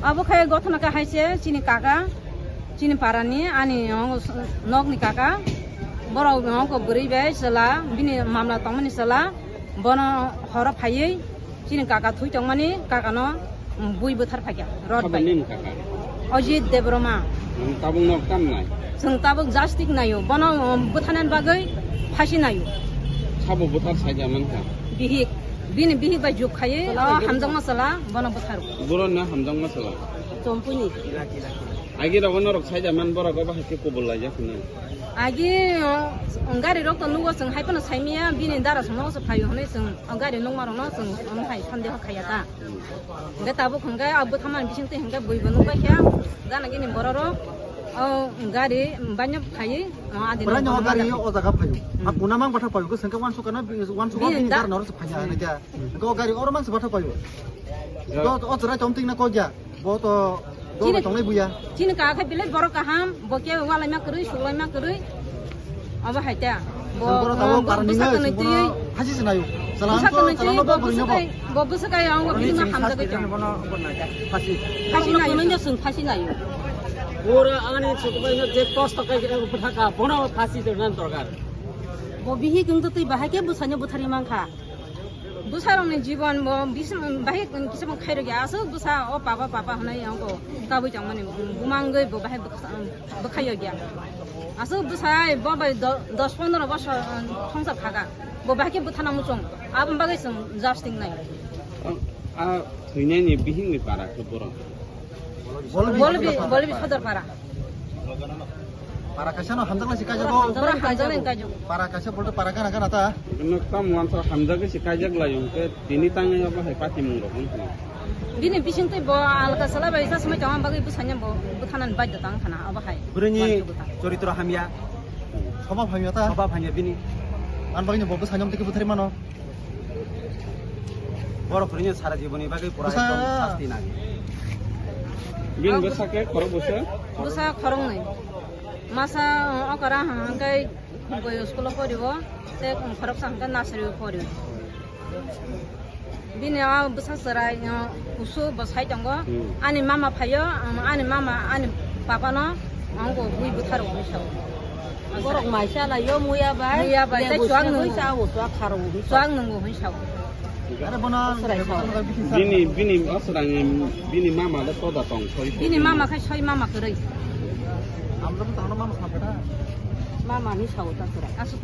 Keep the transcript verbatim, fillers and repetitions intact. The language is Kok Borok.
Abo khe gothona khe hai se chini kaka, chini parani, ani nok ni kaka, borok nok bwrwi bai chwla, bini mamla tongmani chwla, bono horo phaiwi chini kaka thwi tongmani, kakano bui bwthar phaikha rod bai. Nini kaka? Ajit Debbarma. Nang tabuk nok tam nai? Chwng tabuk justice naio, bono bwtharnani bagwi phasi naio. Sabo bwthar saida mankha? Bihik, bini bihik bai juk khaiwi o hamjakma chwla bono bwtharo. Borokno hamjakma chwla? Chompuni. Agi rogo norok saida man borok obo hai khe kubul laijak hwnwi. Agi, o, gari rok to nugo chwng hai phano saimaya, bini dara songno se phaio hwnwi chwng o gari nungma rokno chwng omo hai sandeho khaiya ta. Hwnkhe tabuk hwnkhe o bwthamani bisingtwi hwnkhe buibo nukbaikha gana gini borok rok o gari baino phaiwi o adino. Bwrani o gari o jaga phaio. A kuna mang batha phaio, hwnkhe uansukha na, uansukha bini dara norok se phaiya hwnwi khe. Hwnkhe o gari oro mang se batha phaio. O, o chwrai tongtwina kok ya. Bo to dol bai tongnai buya. Chini kaka khe belai borok kaham, bo khe walaima kwrwi, suklaima kwrwi. Abo hai ta. Bo, chwng bono tabuk bo parani bwsa nai, kwnwi chwng bono twiwi. Phasi se naio. Bwsa kwnwi twiwi, bo bwsa kai, bo bwsa kai ang bo bini ma hamjagwi tong. Phasi. Phasi naio. Phasi naio. Pura ani chwng bai no je kosto kai bwthaka, bono phasi de nan dorkar. Bo bihik wng twi bahai khe bwsano bwtharwi mankha. Bwsarokni jibon bo bising bahai kisa bo khairokya, aswk bwsa o papa papa hwnwi ang bo kabui tongmani bumangwi bo bahai bwkha-, bwkhaiyokya. Aswk bwsa ai bo bai do-, dos pondro bosor, um, thongsa phaga. Bo bahai khe bwthana muchung. Aboni bagwi chwng justice nai. A, a thwinani bihikni para khe borok? Bolbi, Bolbi, Bolbi Sodorpara. Para kaisa no hamjaknai se kaijago. Borok hamjaknai kaijago. Para kaisa bolto para gana gana ta. Nok tam wansa hamjagwi se kaijak lai hwnkhe tini tangwi abo hai patimung rok wngkha. Bini bisingtwi bo alka sala bai sa swmai tongma bagwi bwsanya bo bwthanani baidhota wngkha na abo hai. Bwrwini choritro hamya. Swbab hamya ta? Swbab hamya bini. Ani bagwino bo bwsanya twi bwtharwi mano. Borok kwrwino sara jiboni bagwi pura ekdom sasti nang. Bini bwsa khe khorok bwsa? Bwsa khoroknwi. Masa, uh, okra hwnkhe boyo school-o porio, tei khoroksa hwnkhe nursery-o porio. Bini o bwsa chwrai, uh, kusu bo sai tongo. Hmm. Ani mama phaio, um, ani mama, ani papano ang bo bui bwtharo hwnwi sao. Borok mai chalaio muya bai. Muya bai, tei chuak nungo. Sao, chuak kharo hwnwi sao. Chuak nungo hwnwi sao. Are bono bini, bini aswrangni bini mama le toda tong soi. Bini mama khai soi mama kwrwi. Mama ni sao ta kwrwi. Aswk.